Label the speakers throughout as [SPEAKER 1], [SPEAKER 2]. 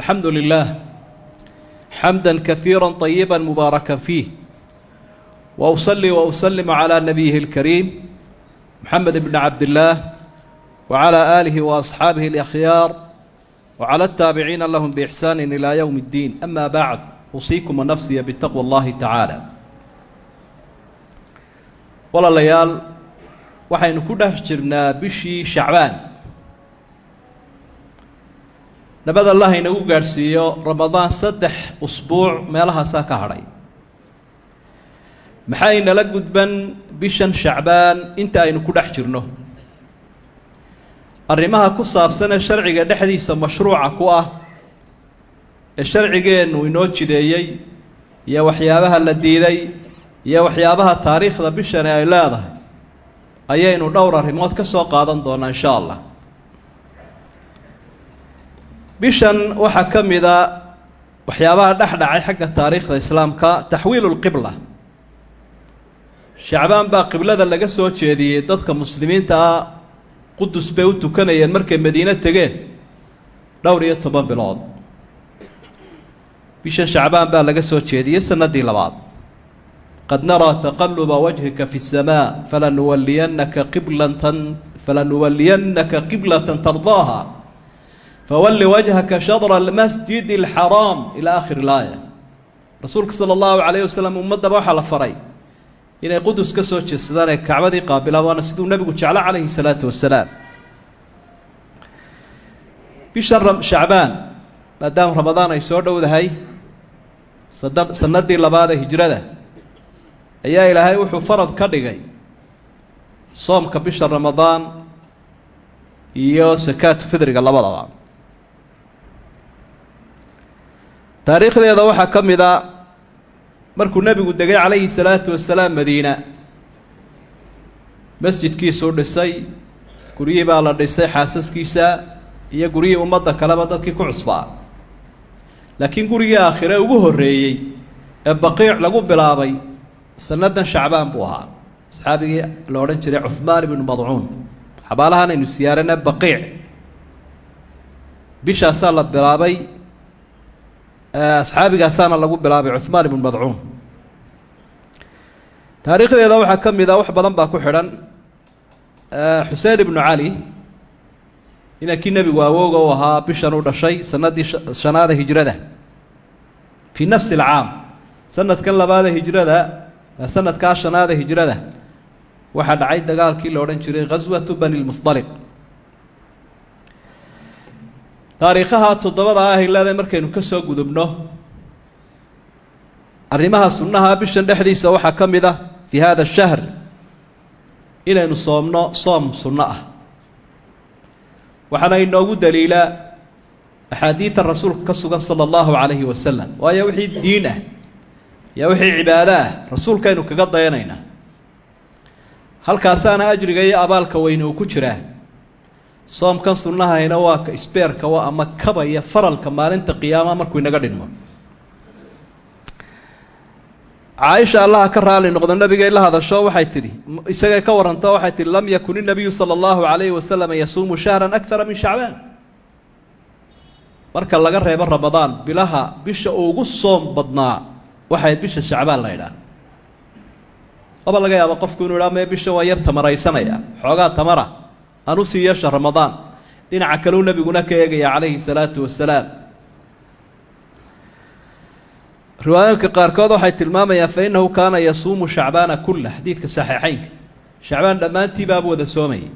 [SPEAKER 1] الحمد لله حمدا كثيرا طيبا مباركا فيه، وأصلي وأسلم على نبيه الكريم محمد بن عبد الله وعلى آله وأصحابه الأخيار وعلى التابعين لهم بإحسان إلى يوم الدين. أما بعد، أوصيكم ونفسي بتقوى الله تعالى. Walaalayaal, waxaynu ku dhex jirnaa bishii Shacbaan. Nabad Allah inagu gaadhsiiyo Ramadaan. 3 usbuuc meelahaasaa ka hadhay. Maxay nala gudban bishan Shacbaan inta aynu ku dhex jirno? Arrimaha ku saabsan ee sharciga dhexdiisa mashruuca ku ah ee sharcigeennu inoo jideeyey, iyo waxyaabaha la diiday, iyo waxyaabaha taariikhda bishani ay leedahay ayaynu dhowr arrimood ka soo qaadan doonaa, insha Allah. Bishan waxaa ka mid a waxyaabaha dhex dhacay xagga taariikhda Islaamka taxwiilu lqibla. Shacbaan baa qiblada laga soo jeediyey. Dadka Muslimiinta ah Qudus bay u tukanayeen markay Madiine tegeen dhowr iyo toban bilood. Bishan Shacbaan baa laga soo jeediyey sanadii labaad. قد نرى تقلب وجهك في السماء فلنولينك قبلة ترضاها فول وجهك شطر المسجد الحرام إلى آخر الآية. Rasuulka sala allahu calayh wasalam ummaddaba waxaa la faray inay Qudus ka soo jeedsadaan ee Kacbadii qaabilaan, waana siduu Nebigu jeclo calayhi salaatu wasalaam. Bisha Shacbaan, maadaama Ramadaan ay soo dhowdahay, sanadii labaad ee hijrada ayaa Ilaahay wuxuu farad ka dhigay soomka bisha Ramadaan iyo sakaatu fidriga labadaba. Taariikhdeeda waxaa ka mid a markuu Nebigu degay calayhi salaatu wasalaam Madiina, masjidkiisuu dhisay, guryihii baa la dhisay xaasaskiisa iyo guryihii ummadda kaleba, dadkii ku cusbaa. Laakiin gurigii aakhire ugu horreeyey ee Baqiic lagu bilaabay sannadan Shacbaan buu ahaa. Asxaabigii la odhan jiray Cuhmaan ibnu Madcuun, xabaalahan aynu siyaarana Baqiic, bishaasaa la bilaabay, asxaabigaasaana lagu bilaabay, Cuhmaan ibnu Madcuun. Taariikhdeeda waxaa ka mid a, wax badan baa ku xidhan, Xuseen ibnu Cali, inankii Nebigu awowga u ahaa, bishan u dhashay sanadii shanaada hijrada, fii nafsi alcaam, sanadkan labaada hijrada, sanadkaa shanaada hijrada, waxaa dhacay dagaalkii la odhan jiray ghaswatu Bani Lmusdaliq. Taariikhaha toddobada ah ay leedahay markaynu ka soo gudubno, arrimaha sunnaha bishan dhexdiisa waxaa ka mid ah fii hada shahr inaynu soomno soom sunno ah. Waxaana inoogu daliila axaadiida Rasuulka ka sugan sala allahu calayhi wasalam, waayo wixii diin ah iyo wixii cibaado ah Rasuulkaynu kaga dayanaynaa, halkaasaana ajriga iyo abaalka weyne uu ku jiraa. Soomkan sunnahayna waa ka isbeerka wa ama kabaya faralka maalinta qiyaamaha markuu inaga dhinmo. Caaisha, Allaha ka raali noqdo, Nabigay la hadasho, waxay tidhi, isagay ka warranto, waxay tihi: لم يكن النبي صلى الله عليه وسلم يصوم شهرا أكثر من شعبان. Marka laga reebo Ramadaan, bilaha bisha ugu soom badnaa waxay bisha Shacbaan la idhaah. Waba laga yaaba qofku inuu idhaa: "Mee, bisha waan yar tamaraysanaya, xoogaa tamara aan usii yeesha Ramadaan." Dhinaca kaleu Nebiguna ka eegaya calayhi salaatu wasalaam. Riwaayooyinka qaarkood waxay tilmaamayaan فإنه كان يصوم شعبان كله. Xadiidka saxiixeynka, Shacbaan dhammaantii baabu wada soomayay.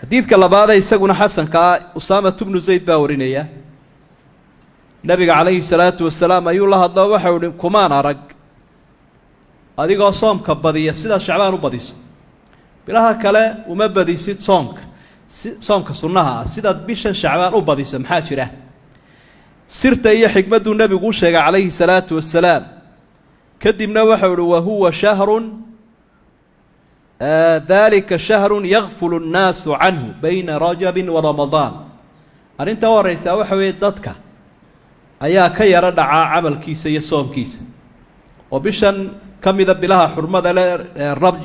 [SPEAKER 1] Xadiidka labaadee isaguna xasanka ah, Usaamatu bnu Zayd baa warinaya. Nabiga calayhi salaatu wasalaam ayuu la hadloo, waxau ihi: "Kumaan arag adigoo soomka badiya sidaad Shacbaan u badiso. Bilaha kale uma badisid soomka, si soomka sunnaha ah, sidaad bishan Shacbaan u badiso. Maxaa jira?" Sirta iyo xikmadduu Nebigu u sheegay calayhi salaatu wasalaam. Kadibna waxau ihi: "وهو شهر ذلك شهر يغفل الناس عنه بين رجب ورمضان." Arrinta u horeysaa waxa weeye, dadka ayaa ka yaro dhacaa camalkiisa iyo soomkiisa, oo bishan ka mida bilaha xurmada le,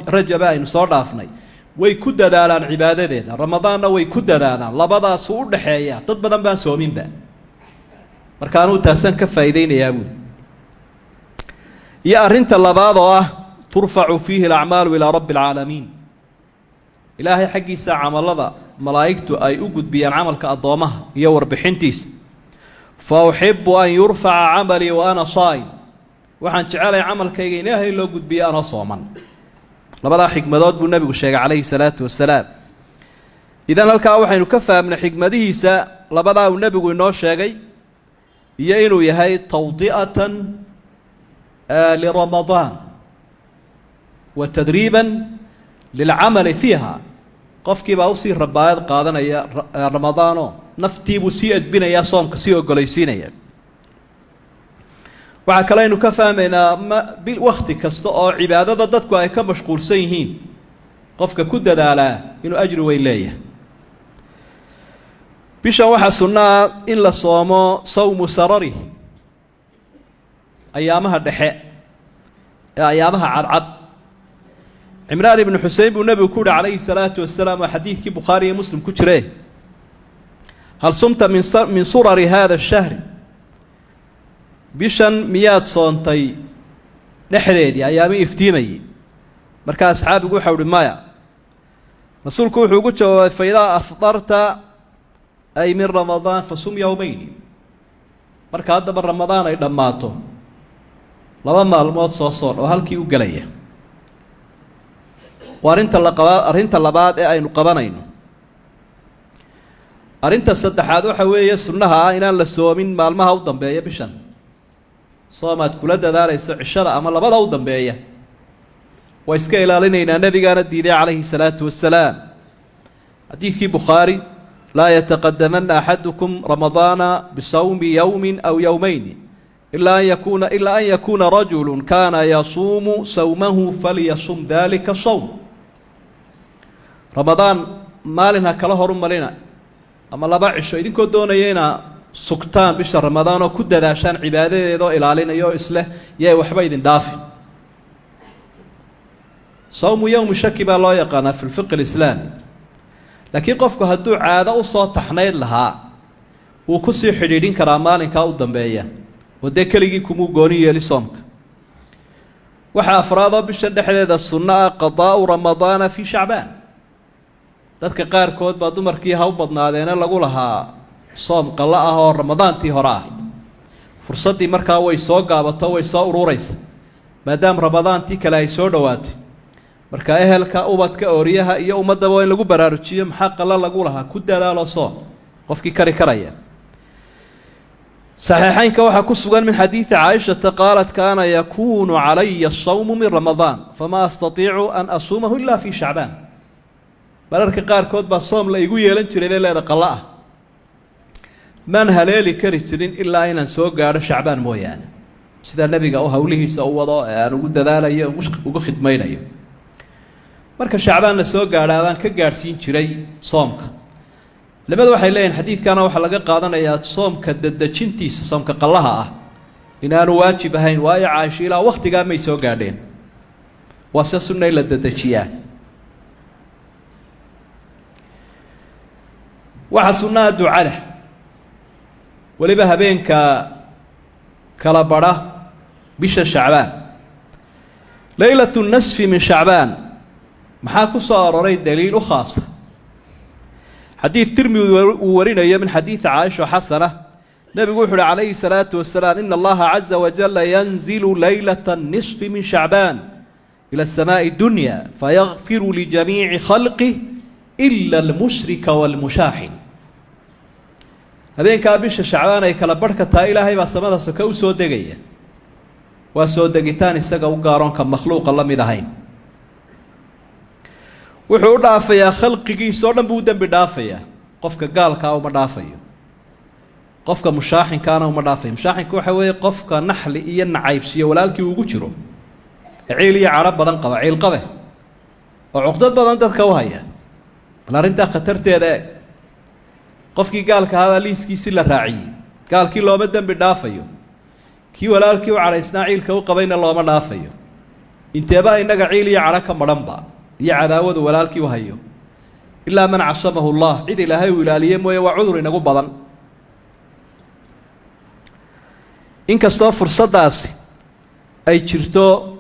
[SPEAKER 1] Rajaba aynu soo dhaafnay, Way ku dadaalaan cibaadadeeda, Ramadaanna way ku dadaalaan. Labadaasu u dhaxeeya, dad badan baan soominba. Marka anuu taasaan ka faa'iideynayaa buuli. Iyo arrinta labaad oo ah turfacu fiihi alacmaalu ilaa rabbi alcaalamiin, Ilaahay xaggiisa camalada malaa'igtu ay u gudbiyaan camalka addoomaha iyo warbixintiisa. Fa uxibu an yurfaca camalii wa ana saa'im, waxaan jecelahay camalkayga in Ilaahay loo gudbiyo anoo sooman. Labadaa xikmadood buu Nebigu sheegay calayhi salaatu wasalaam. Idan halkaa waxaynu ka fahmnay xikmadihiisa labadaa uu Nebigu inoo sheegay, iyo inuu yahay tawdi'atan liramadaan wa tadriiban lilcamali fiiha. Qofkiibaa usii rabaayad qaadanaya Ramadaanoo naftiibuu sii edbinayaa, soomka sii ogolaysiinaya. Waxaa kale aynu ka fahmaynaa ma wakti kasta oo cibaadada dadku ay ka mashquulsan yihiin, qofka ku dadaalaa inuu ajri weyn leeyahay. Bishan waxaa sunnaa in la soomo sawmu sarari, ayaamaha dhexe ee ayaamaha cadcad. Cimraan ibnu Xusein buu Nebigu ku uhi calayhi salaatu wasalaam, waa xadiidkii Bukhaari iyo Muslim ku jire: "Hal sumta min surari hada shahri?" Bishan miyaad soontay dhexdeedii, ayaamii iftiimayey? Markaa asxaabigu waxau uhi: "Maya." Rasuulku wuxuu ugu jawaabay: "Fa idaa afdarta ay min Ramadaan fasum yowmeyni." Marka haddaba Ramadaan ay dhammaato, 2 maalmood soo soon, oo halkii u gelaya. Waa arrinta laqaba, arrinta labaad ee aynu qabanayno. Arrinta saddexaad waxa weeye sunnaha ah inaan la soomin maalmaha u dambeeya bishan. Soomaad kula dadaalayso cishada ama labada u dambeeya waa iska ilaalinaynaa, Nebigaana diiday calayhi salaatu wasalaam. Xadiidkii Bukhaari: "Laa yataqadamana axadukum ramadaana bisawmi yowmi aw yowmayni ilaa an yakuuna rajulu kaana yasuumu sawmahu falyasum dalika sawm." Ramadaan maalin ha kala horumarina ama 2 cisho, idinkoo doonaya inaa sugtaan bisha Ramadaan oo ku dadaashaan cibaadadeeda oo ilaalinaya oo isleh yay waxba idin dhaafi. Sawmu yowmi shaki baa loo yaqaanaa fi lfiqi alislaami, laakiin qofku hadduu caado usoo taxnayd lahaa, wuu kusii xidhiidhin karaa maalinkaa u dambeeya, oo dee keligii kumuu gooni yeeli soomka. Waxaa afraadoo bishan dhexdeeda sunno ah qadaa'u Ramadaana fii Shacbaan. Dadka qaarkood baa, dumarkii ha u badnaadeene, lagu lahaa soom qallo ah oo Ramadaantii hore ah. Fursaddii markaa way soo gaabato, way soo ururaysa, maadaama Ramadaantii kale ay soo dhowaatay. Marka ehelka, ubadka, ooryaha iyo ummaddaba waa in lagu baraarujiyo maxaa qallo lagu lahaa, ku dadaalo soom qofkii kari karaya. Saxiixeynka waxaa ku sugan min xadiidi Caaishata qaalat: "Kaana yakuunu calaya asawmu min Ramadaan fama astatiicu an asuumahu ila fi Shacbaan." Mararka qaarkood baa soom la igu yeelan jiray, bay leeda, qallo ah, maan haleeli kari jirin ilaa inaan soo gaadho Shacbaan mooyaane. Sidaa Nebiga u hawlihiisa u wado ee aan ugu dadaalayo, ugu khidmaynayo, marka Shacbaan la soo gaadhaa baan ka gaadhsiin jiray soomka. Culimadu waxay leeyihin xadiidkana waxaa laga qaadanayaa soomka dadejintiisa, soomka qallaha ah, inaanu waajib ahayn, waayo Caaisho ilaa wakhtigaa may soo gaadheen. Waa se sunna in la dedejiyaa. Waxaa sunnaha ducada, weliba habeenka kala badha bisha Shacbaan, leylatu nasfi min Shacbaan. Maxaa ku soo aroray daliil u khaasa? Xadiid Tirmidi uu warinayo min xadiidi Caaisha xasana, Nebigu wuxu uhi calayhi salaatu wasalaam: "Ina Allaha caza wajala yanzilu leylata nisfi min Shacbaan ila asamaa'i dunya fayakfiru lijamiici khalqih ila almushrika waalmushaaxin." Habeenkaa bisha Shacbaan ay kala barhka tahay, Ilaahay baa samada soke u soo degaya. Waa soo degitaan isaga u gaaroonka makhluuqa la mid ahayn. Wuxuu u dhaafayaa khalqigiisa oo dhan buu u dembi dhaafayaa. Qofka gaalkaa uma dhaafayo, qofka mushaaxinkaana uma dhaafayo. Mushaaxinka waxa weeye qofka naxli iyo nacaybsiyo walaalkii ugu jiro, ciil iyo cadho badan qaba, ciilqabe oo cuqdad badan dadka u haya. Bal arrintaa khatarteeda eeg. Qofkii gaalka ahaabaa liiskiisi la raaciyey. Gaalkii looma dembi dhaafayo, kii walaalkii u cadhaysnaa, ciilka u qabayna looma dhaafayo. Inteeba innaga ciil iyo cadho ka madhanba? Iyo cadaawadu walaalkii u hayo, ilaa man casamahu Allah, cid Ilaahay uu ilaaliye mooye. Waa cudur inagu badan. Inkastoo fursaddaasi ay jirto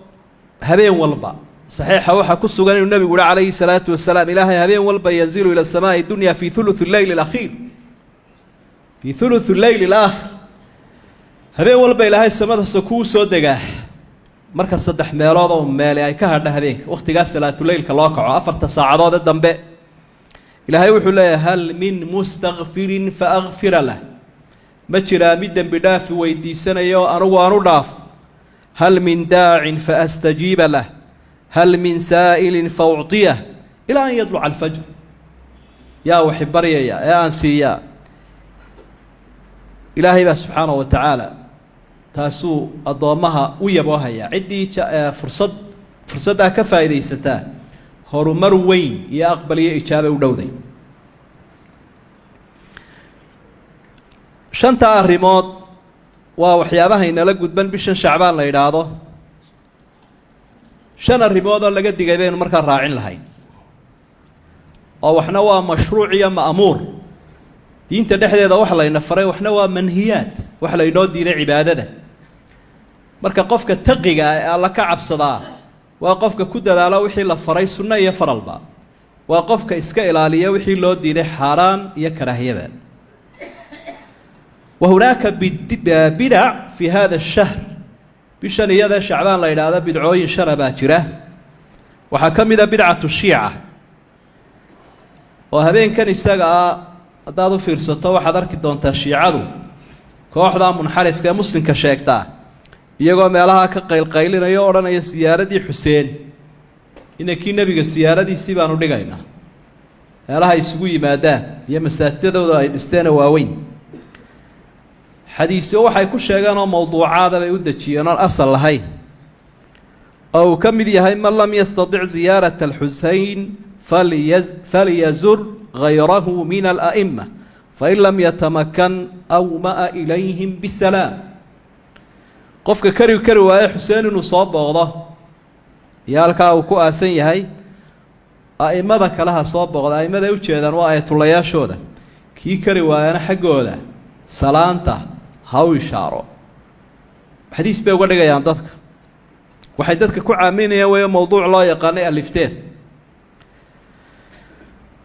[SPEAKER 1] habeen walba, saxiixa waxaa ku sugan inuu nebigu uhi calayhi salaatu wasalaam: Ilaahay habeen walba yanzilu ila samaai dunya fi thuluth leyl alakhiir, fii thuluth leyl alaakhir. Habeen walba Ilaahay samadasa kuu soo degaa marka saddex meelood oo meele ay ka hadha habeenka, wakhtigaa salaatuleylka loo kaco, afarta saacadood ee dambe. Ilaahay wuxuu leeyahay: hal min mustakfirin fa akfira lah? Ma jiraa mid dembi dhaafi weydiisanayo anugu aan u dhaafo? Hal min daacin fa astajiiba lah? Hal min saa'ilin fa ucطiyah? Ilaa an yadluca alfajr. Yaa waxi baryaya ee aan siiyaa? Ilaahay baa subxaanahu wa tacaala taasuu addoommaha u yaboohayaa. Ciddii fursaddaa ka faa'iidaysataa horumar weyn iyo aqbal iyo ijaabay u dhowday. Shanta arrimood waa waxyaabaha inala gudban bishan Shacbaan la yidhaahdo. Shan arrimood oo laga digay baynu markaa raacin lahayn, oo waxna waa mashruuc iyo ma'muur diinta dhexdeeda wax layna faray, waxna waa manhiyaat, wax laynoo diiday cibaadada. Marka qofka taqiga ah ee Alla ka cabsadaa waa qofka ku dadaalo wixii la faray, sunno iyo faralba, waa qofka iska ilaaliya wixii loo diiday, xaaraan iyo karaahiyada. Wa hunaaka bidac fi hada ashahr, bishan iyada Shacbaan la yidhaahdo bidcooyin shana baa jira. Waxaa ka mid a bidcatu shiica, oo habeenkan isaga ah haddaad u fiirsato waxaad arki doontaa shiicadu, kooxdaa munxarifka ee muslimka sheegtaa, iyagoo meelaha ka qaylqaylinaya o odhanaya: siyaaradii Xuseen, inankii nebiga, siyaaradiisii baanu dhigaynaa. Meelaha isugu yimaadaan iyo masaajidadooda ay dhisteena waaweyn, xadiisyo waxay ku sheegeen oo mawduucaada bay u dejiyeen oon asal lahayn, oo uu ka mid yahay: man lam yastatic ziyaarata alxusein falyazur gayrahu min ala'ima, fain lam yatamakan awma'a ilayhim bisalaam. Qofka kari waaye Xuseen inuu soo booqdo iyo halkaa uu ku aasan yahay, a'imada kale ha soo booqda. A'imada ay ujeedaan waa ayatulayaashooda. Kii kari waayana xaggooda salaanta ha u ishaaro. Xadiis bay uga dhigayaan dadka, waxay dadka ku caaminayaan weeye mowduuc loo yaqaanay alifteen.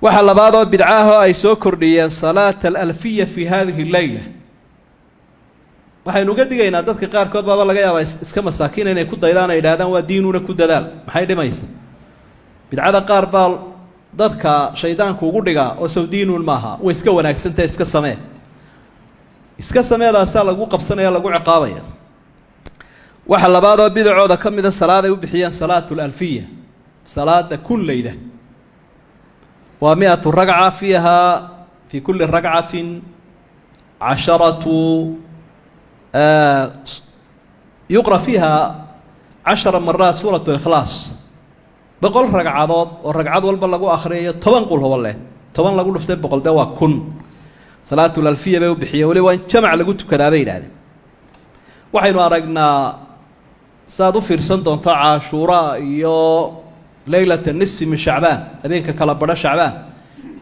[SPEAKER 1] Waxaa labaad oo bidca ah oo ay soo kordhiyeen salaata alalfiya fi hadihi leyla. Waxaynu uga digaynaa dadka qaarkood baaba laga yaabaa iska masaakiina inay ku daydaan, ay yidhahdaan waa diinuuna ku dadaal, maxay dhimaysa? Bidcada qaar baa dadka shaydaanku ugu dhigaa oo sow diinuun maaha, way iska wanaagsantahe, iska samee, iska sameedaasaa lagu qabsanaya, lagu ciqaabaya. Waxa labaadoo bidacooda ka mida salaaday u bixiyeen salaatu alalfiya, salaada kunleyda. Waa miatu ragca, fiiha fii kulli ragcatin casharatu, yuqra fiiha 10 maraat suurat likhlaas. 100 ragcadood oo ragcad walba lagu akhriyayo 10 qul huwa leh. 10 lagu dhuftay 100 dee waa 1000. Salaatulalfiya bay u bixiyeen. Weli waa in jamac lagu tukadaa bay yidhahdeen. Waxaynu aragnaa, saaad u fiirsan doonto, Caashuuraa iyo leylata nisfi min Shacbaan, habeenka kala badho Shacbaan,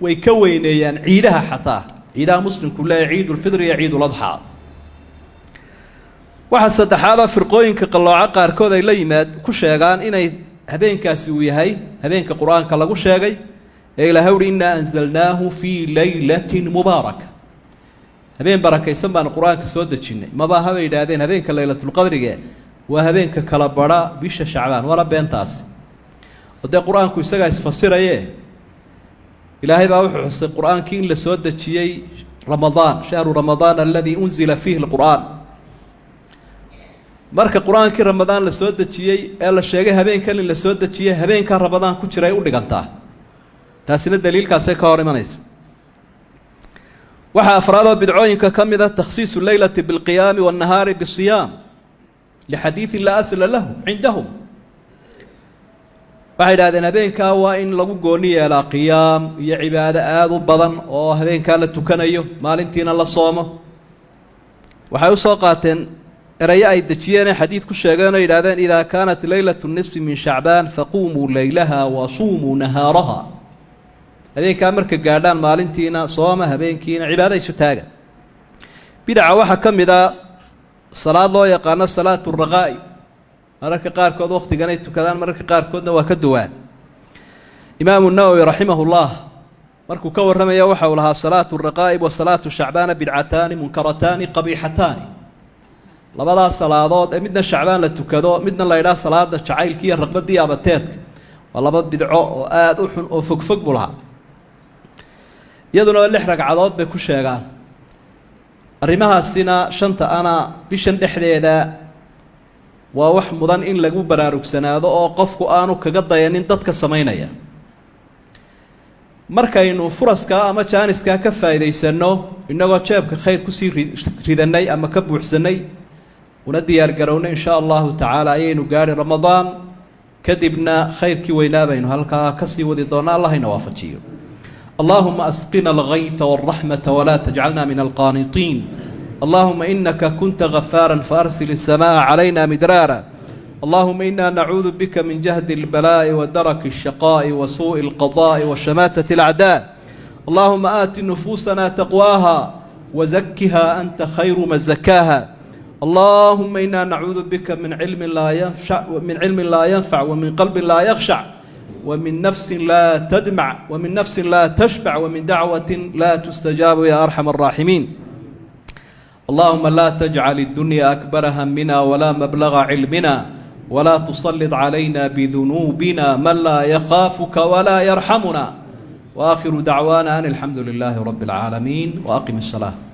[SPEAKER 1] way ka weyneeyaan ciidaha, xataa ciidaha muslimku leeyahy, ciidulfidri iyo ciiduladxaa. Waxaa saddexaadoo firqooyinka qallooco qaarkood ay la yimaad ku sheegaan inay habeenkaasi uu yahay habeenka Qur-aanka lagu sheegay ee Ilaahay uhi: innaa anzalnaahu fii laylatin mubaaraka. Habeen barakaysan baanu Qur-aanka soo dejinnay. Maba aha, bay yidhaahdeen, habeenka laylatulqadrige, waa habeenka kala badha bisha Shacbaan. Waana beentaasi, oo dee Qur-aanku isagaa isfasiraye. Ilaahay baa wuxuu xusay Qur-aankii in la soo dejiyey Ramadaan, shahru Ramadaan aladii unzila fiihi lqur'aan. Marka Qur-aankii Ramadaan la soo dejiyey ee la sheegay habeenkan in la soo dejiyey, habeenkaa Ramadaan ku jiray u dhigantaa. Taasina daliilkaasay ka hor imanaysa. Waxaa afraadoo bidcooyinka ka mid a takhsiisu leylati bilqiyaami waannahaari bisiyaam lixadiidin laa asla lahu cindahum. Waxay idhahdeen habeenkaa waa in lagu gooni yeelaa qiyaam iyo cibaado aada u badan oo habeenkaa la tukanayo, maalintiina la soomo. Waxay usoo qaateen Erayo ay dejiyeenee xadiid ku sheegeen oo yidhahdeen: "Idaa kaanat leylatu nisfi min Shacbaan faquumuu leylaha wa suumuu nahaaraha." Habeenkaa marka gaadhaan, maalintiina sooma, habeenkiina cibaada isu taaga. Bidaca waxaa ka mid a salaad loo yaqaano salaatu raqaa'i. Mararka qaarkood wakhtiganay tukadaan, mararka qaarkoodna waa ka duwaan. Imaamu Nawowi raximahullah markuu ka warramaya waxa uu lahaa: "Salaatu raqaa'ib wa salaatu Shacbaana bidcataani munkarataani qabiixataani." Labadaas salaadood ee midna Shacbaan la tukado, midna la idhaha salaada jacaylka iyo raqbadii abateedka, waa laba bidco oo aada u xun oo fogfog buu lahaa. Iyaduna 6 ragcadood bay ku sheegaan. Arrimahaasina shanta ana bishan dhexdeeda waa wax mudan in lagu baraarugsanaado oo qofku aanu kaga dayanin dadka samaynaya. Markaynu furaskaa ama jaaniskaa ka faa'iidaysanno, innagoo jeebka khayr kusii ridanay ama ka buuxsanay, una diyaar garownay, insha Allahu tacaala ayaynu gaadhi Ramadaan, kadibna khayrkii weynaa baynu halkaa kasii wadi doonnaa. Allah ina waafajiyo. اللهم أسقنا الغيث والرحمة ولا تجعلنا من القانطين. اللهم إنك كنت غفارا فأرسل السماء علينا مدرارا. اللهم إنا نعوذ بك من جهد البلاء ودرك الشقاء وسوء القضاء وشماتة الأعداء. اللهم آت نفوسنا تقواها وزكها أنت خير من زكاها. اللهم إنا نعوذ بك من علم لا ينفع، من علم لا ينفع، ومن قلب لا يخشع، ومن نفس لا تدمع، ومن نفس لا تشبع، ومن دعوة لا تستجاب يا أرحم الراحمين. اللهم لا تجعل الدنيا أكبر همنا ولا مبلغ علمنا، ولا تسلط علينا بذنوبنا من لا يخافك ولا يرحمنا. وآخر دعوانا أن الحمد لله رب العالمين، وأقم الصلاة.